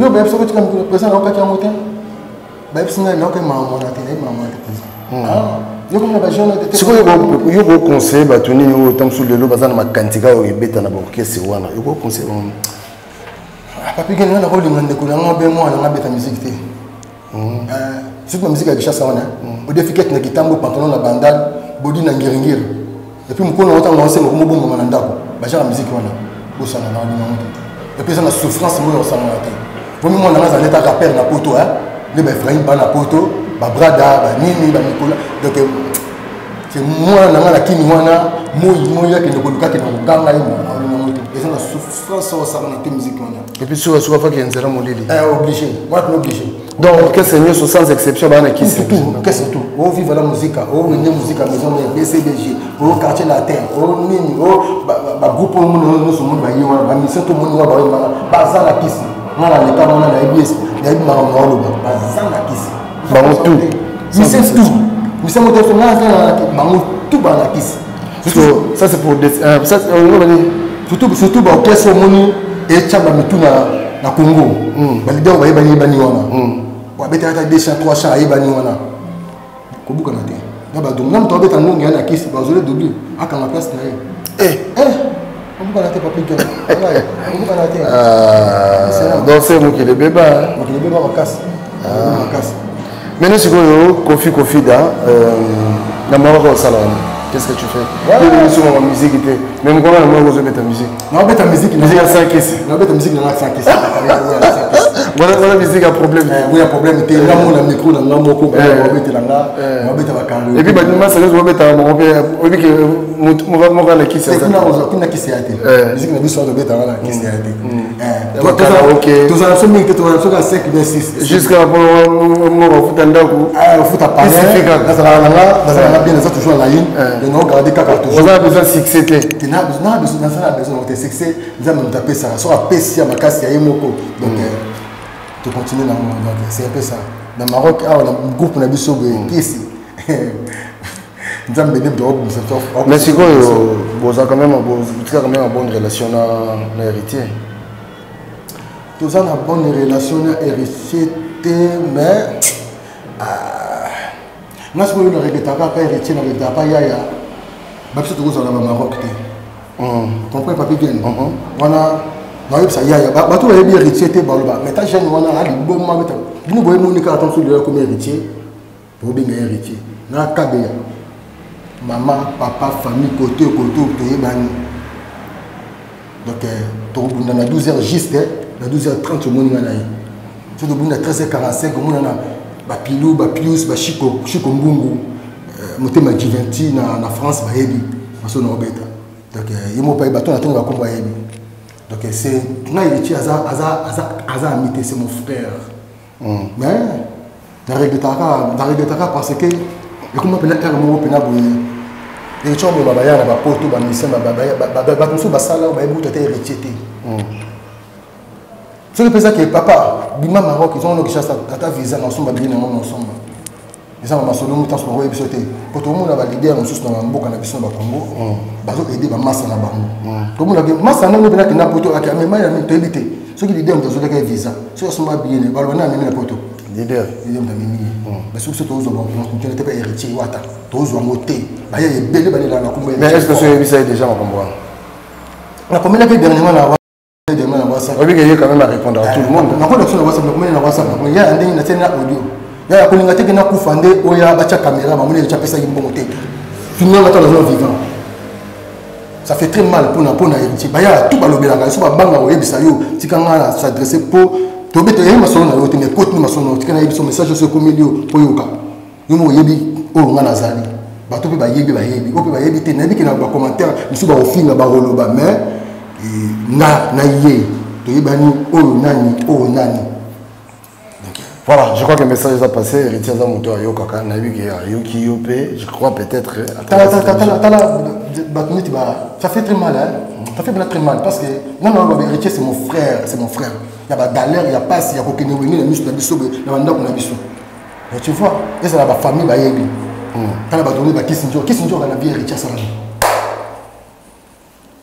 yo, bayebi soki tika président naokaki yango te. Bayebisi ngai nayoka makambo wana te, nayebi makambo wana te mpenza. Ah, yokomona bajeune te. Sikoyo yo koconseille bato nini oyo ta mosusu lelo baza na makantika oyo ebeta na baorchestre wana, yo koconseille bango? Ah, papi Gene, nga nakolinga ndeko na nga be mwana nga beta musique te. Surtout na musique ya Kinshasa wana, odefikete na kitambo, pantalon na bandal, bodi na ngiringiri, et puis mokolo nango ntango naosenga komobongama na ndako, bagenre ya musique wana bosana na olinga ngo te. Et puis eza na souffrance moko ya kosangana te. Vomi mwana nga azala neta rappeur na poto, nde baefraim ba na poto, babrada banini banikola. Donc mwana na nga na kini wana moi moi akende koluka, akende koganga ye, olinga ngo te. Eza na souffrance oyo osangana te musique wana. Et puis suka suka faki ya nzela molili. Obligé wana tuna obligé. Donc orchestre nyonso sans exception baa na kisi? Tout orchestre, tout o Viva la Musica, o Wenge Musica Maison Mère, BCBG, o Quartier Latin, o nini, o bagroupe oyo moni nyonso omoni baye wana, bamission to omoni wana bayembaka, baza na kisi. Nga na leka wana, nayebi nayebi makambo na oloba, baza na kisi. Bango tout. Mission tout, mission moto nga aza na bango tout baa na kisi. So, ça c'est pour ça surtout surtout baorchestre omoni etya bamitu na Congo, baleader bayebani yebani wana, babetaka ata 2 chants, 3 chants, ayebani wana, kobukana te na bato na moto abeta ngongi ya na kisi, bazole double akanga place na ye. Kobukana te, papi, kobukana te. Donc c'est mokili ebeba. Mokili ebeba makasi makasi. Maintenant sikoyo Kofi Kofida na Maroc osala wana, qu'est-ce que tu fais? Yo biso ma musique te, mais mokolo na Maroc ozobeta musique? Naobeta musique. Musique ya sans kisi? Naobeta musique nanga sans kisi. Wana wana musique ya problème? Oui, ya problème te. Nga mona micro na nga moko, babetela nga, babeta bakaro. Et puis bato masa nyonso babetaka bango mpe, oyebi ke moko na kisi? Kuna kisi ya te. Musique na biso wana tobetaka na kisi ya te. Tozala biso mingi te, tozala biso kaka 5 bien 6. Jusqu'à moko ofuta ndako. Ofuta palais, nazalaka nanga, nazalaka na bien, naza toujours na line, donc naogarde kaka toujours. Oza besoin succès te? Te, na besoin, naza na besoin te. Succès, Nzambe moto apesaka, soki apesi ya makasi ya ye moko, donc tocontinue nango. Donc c'est un peu ça na Maroc awa, na groupe na biso boye, kisi Nzambe nde moto akobimisa. Mais sikoyo boza quand même, botika quand même bonne relation na héritier? Toza na bonne relation na héritier te, mais nga sikoyo na regretaka pa héritier, na regretaka pa yaya babiso tokozala na bamaroc te. Comprend, papi Gen wana nayebisa yaya, bato bayebi héritier te, baloba mais ta jeune wana aliboma beta bino boye moni kaka ntango soki komi héritier, bobenga héritier na kabeya mama papa famille kote kote toyebani. Donc tokobunda na 12 heures juste, na 12 heures 30 omoni nga na ye. So tobunda 13 heures 45, omona na bapilu, bapius, bashiko Shiko Ngungu, motema Juventi na France, bayebi baso na obeta. Donc ye moko bato na ntongo bakombo bayebi. Donc c'est nga héritier aza aza aza aza ami te, c'est mon frère. Mais na regretaka parce que ekoma mpena heure moko mpena boye, héritier omema baya na bapoto, bamisien, bato mosusu basala oyo bayebi kuta te héritier te. Soki mpenza ke papa bima Maroc, ezongo Kinshasa, ata visa na osomba bili nango na osomba, eza na masolo motanso bakoyebi biso te, po tomona baleader mosusu na bamboka na biso na bakongo bazoaide bamasa na bango. Tomonaki masa ndenge mpena akenda poto, ake amema ya mingi, toyebi te soki leader moto azolaki ye visa, soki asomba billet, baloba nde amemi na poto. Leader. Leader moto amemi ye. Mais soki biso tozwa baopportunité te mpe héritier wata tozwa yango te, baya ebele balelaka na kombo. Mais est ce que soki oyebisa ye déjà makambo wana? Nakomelaki dernièrement na dernièrement na WhatsApp. Oyebi ke ye quand même à répondre à tout le monde. Nakola biso na WhatsApp, nakomeli na WhatsApp, nakomeli ya ndenge natieli na audio ya kolinga te ke nakufa nde oya batya caméra, bamoni eza apesaki mbongo te, finalement ata naza vivant, ça fait très mal mpona héritier. Baya tout balobelaka so, babanga koyebisa yo, tika nga na s'adresse mpo tobeta yebi masolo na yo te, mais kotini masolo na yo, tika nayebi so message oso ekomeli yo mpo yoka yo moko, oyebi oyo nga nazali, bato mpe bayebi, bayebi oyo mpe bayebi te, nayebi ke na bacommentaire mosusu bakofinga, bakoloba, mais nga na ye toyebani oyo nani oyo nani. Voilà, je crois que le message est passé. Héritier aza moto ayokaka, nayebi ke ayoki yo mpe, je crois peut-être. Tala tala tala bato neti ba, ça fait très mal, hein? Ça fait très mal parce que non non, héritier c'est mon frère, c'est mon frère. Ya bagalère, ya pasi ya kokende wenge na miso na biso na bandako na biso. Mais tu vois, ezala bafamille bayebi. Tala bato neti bakisi njo, kisi njo na vie, héritier asalami.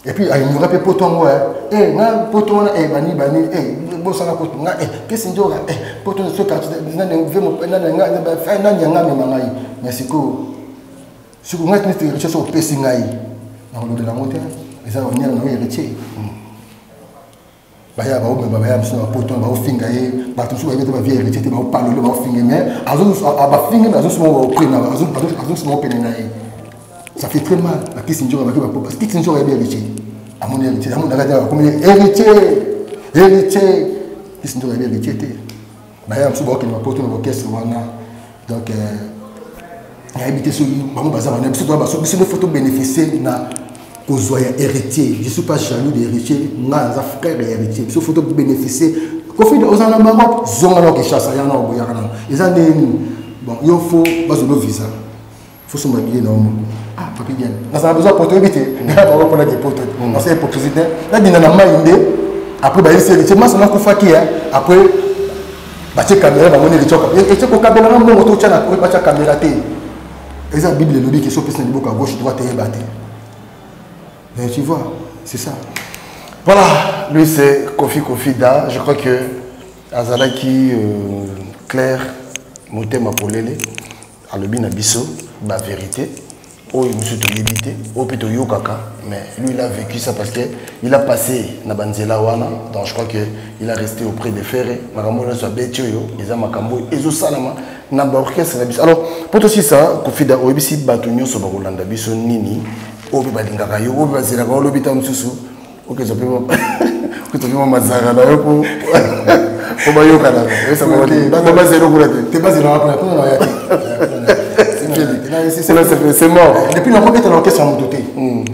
Et puis aignora mpe poto yango eh nga poto wana eh bani bani eh bosana poto nga eh kesi njoka eh poto so quartier nani nani nga nani yanga mema ngai mais sikoyo sikoyo ngai neti héritier so opesi ngai nakolobela yango te eza honneur na yo héritier. Baya baomema baya mosusu na bapoto baofinga ye, bato mosusu bayebi te bavie héritier te, baopalole baofinga, mais bafingi, mais azosuma opene na ye. Ça fait très mal. Bakisi njoka baki bapo, parce que kisi njoka yebi héritier, amoni héritier, amonaka te, akomi héritier, héritier. Kisi njoka yebi héritier te. Baya mosusu baokende bapoto na baorchestre wana. Donc nayebi te soki bango baza wana. Biso toza biso nde faut tobénéficier na kozwa ya héritier. Je suis pas jaloux de héritier, nga naza frère ya héritier. Biso faut tobénéficier. Kofi ozala na Maroc, zonga na Kinshasa, ya na oboyaka nano eza ndenge nini? Bon, yo faut bazolo visa, faut somba billet na yo moko. Ah, papi bien, nazala besoin poto, oyebi te nga bango mpona ke poto nasa hypocrisie te. Nadinda na mai nde après bayebisi héritier masa nakufaki. Après batie caméra, bamoni héritier, héritier kokabela na mbongo totya na batya caméra te. Eza Bible elobi ke so opesi na liboka gauche, droite eyeba te. Mais tu vois, c'est ça. Voilà, lui c'est Kofi Kofi Da. Je crois que azalaki clair, motema polele, alobi na biso ba vérité oyo mosusu toyebi te, oyo mpe toyokaka, mais lui il a vécu ça parce que il a passé na banzela wana. Donc je crois que il a resté auprès de Ferre. Makambo nyonso abeti oyo eza makambo oyo ezosalama na baorchestre na biso. Alors po tosisa, Kofida, oyebisi bato nyonso bakolanda biso nini, oyo mpe balingaka yo, oyo mpe bazelaka olobi ta mosusu okezwa mpe mwa mazaka na yo po bayokanaka bazela kuna te. Te, bazelaka kuna, kuna na ya te. C'est mort. Depuis nakobeta na orchestre ya moto te,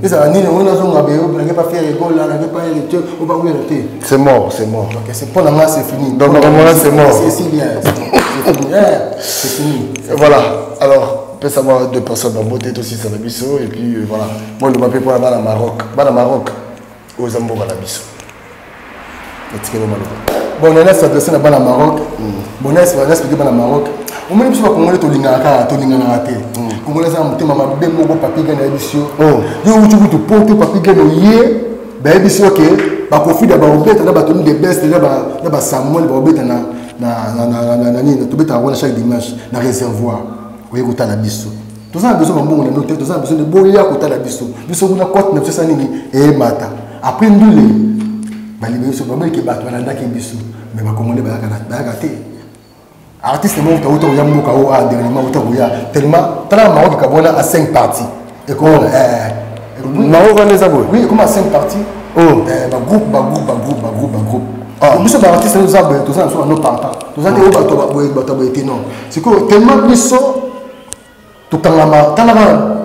ezala nini oyo nazonga beyo, nange pa Ferre Gola, nange pa héritier oyo bakoyela te. C'est mort, c'est mort. Donc c'est mpo na nga, c'est fini. Donc makambo wana, c'est mort. C'est si bien, c'est fini, c'est fini. Voilà, alors pesa mwa deux personnes bambote, tosisa na biso. Et puis voilà, moi loba mpe mpona bana Maroc, bana Maroc oyo eza mboka na biso, etikeli maloba. Bon, nana s'adresse na bana Maroc. Bon, nana expliqué bana Maroc, omoni biso bakongole tolingaka kaka, tolinganaka te. Kongole aza na motema mabe moko. Papi Gene ayebi yo, yo wuti kutu poto. Papi Gene oye, bayebi so ke bakofida bakobeta na bato de best na basamuel bakobeta na nini, tobetaka wana chaque dimanche na réservoir. Oye kotala biso, toza na besoin bambongo na bino te, toza na besoin de boya kotala biso. Biso kuna kote na biso esa nini eyemata après ndule balibeli biso, bamonike bato balandaki biso, mais bakongole bayaka te. Artiste moko tauta koya mboka oyo a dernièrement uta koya tellement tala Maroc ekabwana à 5 parties, ekoma Maroc wana eza boye. Oui, ekoma à 5 parties, bagroupe, bagroupe, bagroupe, bagroupe, bagroupe. Biso baartiste toza boye, toza na biso bano partant, toza te oyo bato boye, bato boye te, non. Sikoyo tellement biso tokangama, talaka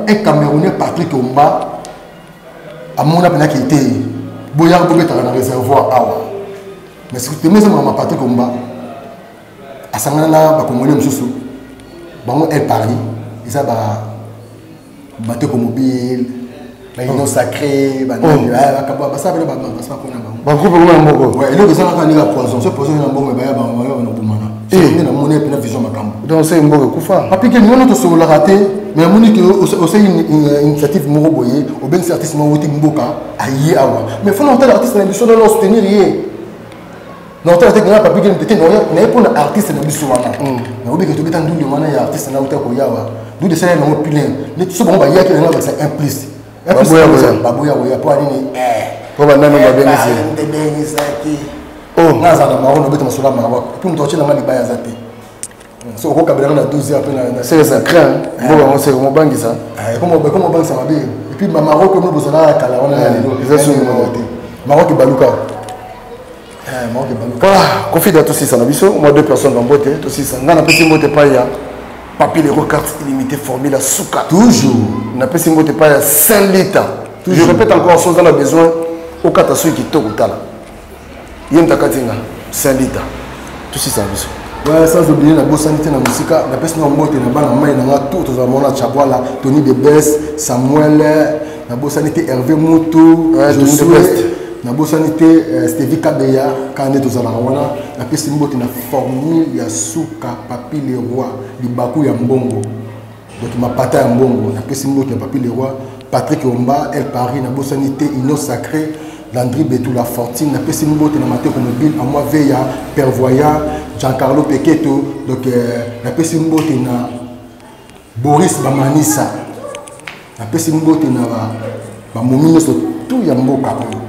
un Camerounais, Patrick Omba, amona mpenaki te boyaka bobetaka na réservoir awa. Mais sikoyo tellement eza makambo, Patrick Omba asangana na bakongolais mosusu, bango El Paris, eza bateko mobile, baunion sacré, basala pene, basala mpona bango. Bagroupe ekoma na moko. Eloko ezalaka ndenge ya poison, so poison na mbongo, baya bango na bomana nde namoni epena vision makambo. Donc se mboka ekufa. Papike wana tosololaka te, mais namoni ke osali initiative moko boye, obengisi artiste moko wuti mboka aye awa, mais fona otala artiste na biso nano soutenir ye. Na otala te nga papi te, naye mpona artiste na biso wana. Nayebi ke tobeta ndunde wana ya artiste na uta koyawa, ndunde esala yango plein neti so bango bayaki nanga bakisa un plus. Baboya koya mpo anini? Mpo banani babengisi? Ebengisaki nga azala na Maroc, nobeta masolo ya Maroc, et puis moto atie nanga libaya aza te. So okokabelanga na 12 heures mpe. Seke ça craint, mboka yango seke mobangisa. Ekoma obangisa mabe. Et puis Maroc oyo bozalaka kala wana ya lelo eza soni te. Maroc ebaluka. Voilà, Kofida, tosisa na biso mwa deux personnes bambote, tosisa. Ngai napesi mbote epai ya Papi Lero, carte illimité, formule ya suka. Toujours. Napesi mbote epai ya Saint Lita. Je répète encore, so oza na besoin okata soki kitoko, tala ye moto akati nga, Saint Lita. Tosisa na biso. Ouais, sans oublier nabosani te na mosika, napesi na mbote na bana mai na nga tout, tozala mona Chabwala, Tony de Bes, Samuel, nabosani te Hervé Mutu, Josué, nabosani te Stevie Kabeya, kaka nde tozalaka wana. Napesi mbote na formule ya suka, Papi le Roi, libaku ya mbongo, donc mapata ya mbongo. Napesi mbote na Papi le Roi. Patrick Omba, El Paris, nabosani te, Union Sacrée, Landry Betou, La Fortune, napesi mbote na Mateko Mobile, à moi Veya, Pervoyant, Giancarlo Peketo, donc euh, napesi mbote na Boris Bamanisa, napesi mbote na ba bamomi nyonso tout ya mboka oyo,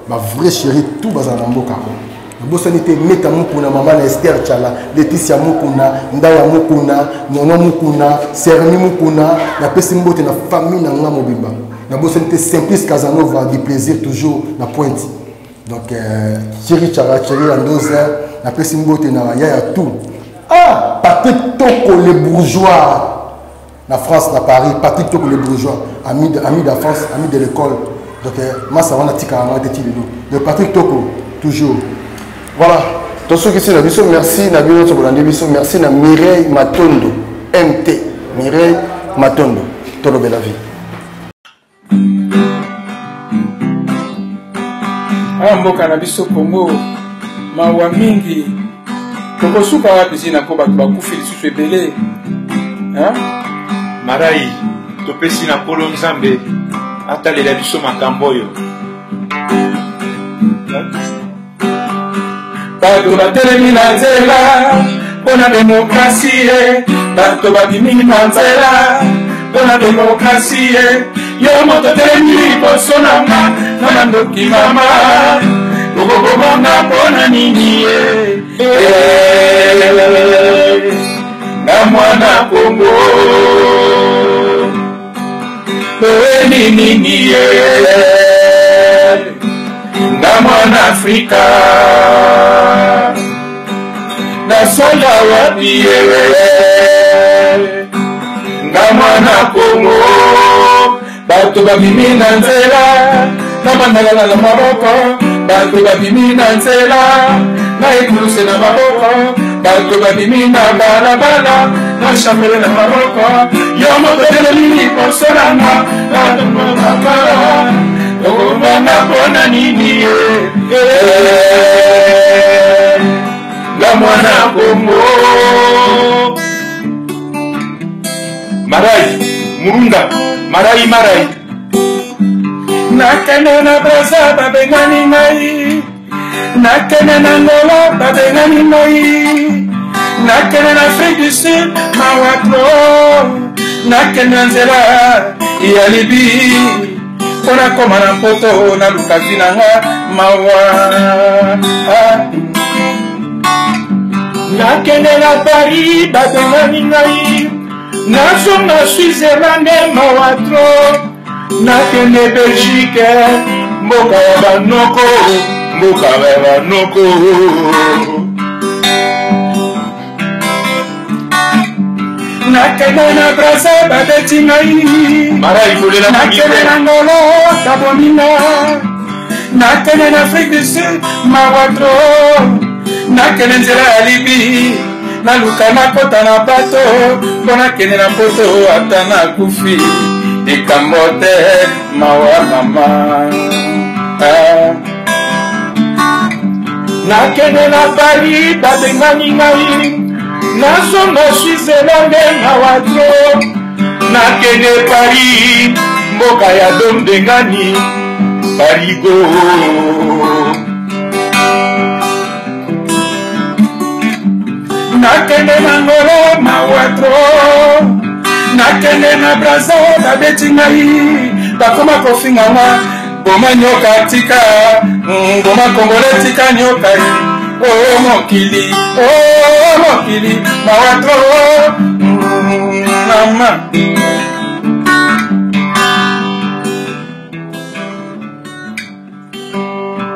ba vrai chéri tout bazala na mboka oyo. Nabosani te Meta Mukuna, mama na Esther Chala, Leticia Mukuna, Ndaya Mukuna, Nono Mukuna, Serni Mukuna, napesi mbote na famille na nga mobimba. Nabosani te Simplice Casanova du plaisir toujours na pointe. Donc euh, Thierry Chara, Thierry Andoza, napesi mbote na yaya tout. Ah, Patrick Toko le bourgeois. Na France, na Paris, Patrick Toko le bourgeois, ami de, ami d'enfance, ami de l'école. Donc, euh, massa wana tika nga te tilelo. Donc Patrick Toko toujours. Voilà. Tosukisi na biso, merci na bino nyonso bolandi biso, merci na Mireille Matondo, MT. Mireille Matondo, tolobela vie. Awa mboka na biso Congo mawa mingi tokosuka wapi zina mpo bato bakufi lisusu ebele marai topesi na nkolo nzambe atalela biso makambo oyo Bato batelemi na nzela mpo na demokrasi bato babimi na nzela mpo na demokrasi yo moto telemi liboso na nga nga na ndoki mama okokobonga mpo na nini ye na mwana kongo toyeli nini ye nga mwana afrika nasala wapi ye nga mwana kongo bato babimi na nzela na mandalala na maboko bato babimi na nzela na ekuluse na maboko bato babimi na balabala na chapele na maboko yo moto telemi liboso nanga natomobakala okobanga mpona nini ye nga mwana kongo marai murunga marai marai nakende na braza babengani ngai nakende na angola babengani ngai nakende na afrique du sud mawa tro nakende na nzela ya libi mpo nakoma na mpoto naluka vi na nga mawa ah. nakende na paris babengani ngai nazonga switzerland mawa tro nakende belgique mboka ya banoko mboka ya banoko nakende na braza babeti ngai nakende na ngolo babomi nga nakende na afrique du sud mawa tro nakende nzela ya libi naluka nakota na bato mpo nakende na poto ata nakufi likambo te mawa mama ah. nakende na paris babengani ngai nazonga switzerland mawa tro nakende paris mboka ya dombengani parigo nakende na ngolo mawa tro nakende na braza babeti ngai bakoma kofinga nga boma nyoka tika mm, boma kongole tika nyoka o oh, mokili o oh, mokili mawa tro mm, mama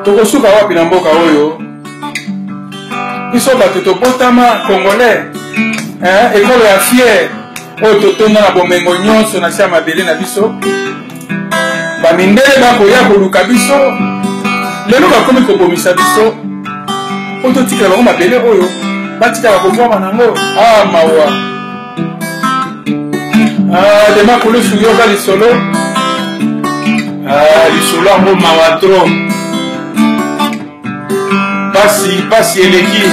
tokosuka wapi na mboka oyo biso bato tobotama congolais ekolo ya fiere oyo totonda na bomengo nyonso na se ya mabele na biso bamindele bakoya koluka biso lelo bakomi kobomisa biso mpo totikela bango mabele oyo batikala kovwama nango ah mawa ah, dema kulusu yoka lisolo ah, lisolo yango mawa tro pasi pasi eleki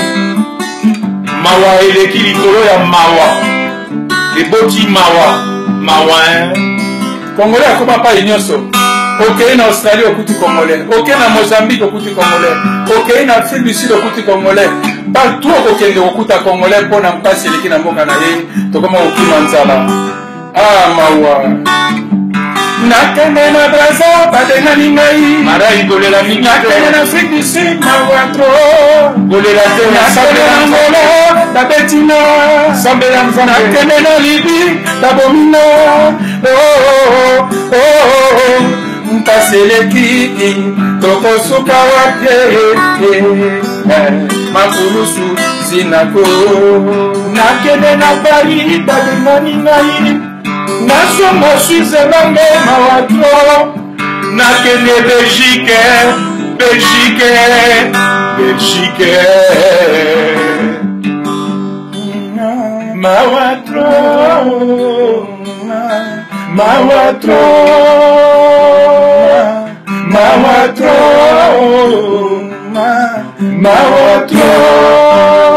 mawa eleki likolo ya mawa eboti mawa mawa hein? Congolais akoma pai nyonso. Okei na Australie okuti Congolais, okei na Mozambique okuti Congolais, okei na Afrique du Sud okuti Congolais. Partout okokende kokuta Congolais mpo na mpasi eleki na mboka na ye, tokoma kokima nzala. Ah mawa. Nakende na Brazza babengani ngai. Marai kolela mingi. Nakende na Afrique du Sud mawa trop. Kolela te. Nakende na Angola babeti nga. Sambela Nzambe. Nakende na Libye babomi nga. Oh, oh, oh, oh, oh. Mpasi eleki tokosuka wapi? Makulusu zinako. Nakende na Paris babengani ngai. Nazonga Switzerland mawa trop. Nakende Belgique, Belgique, Belgique. Mawa trop, mawa trop, mawa trop, mawa trop.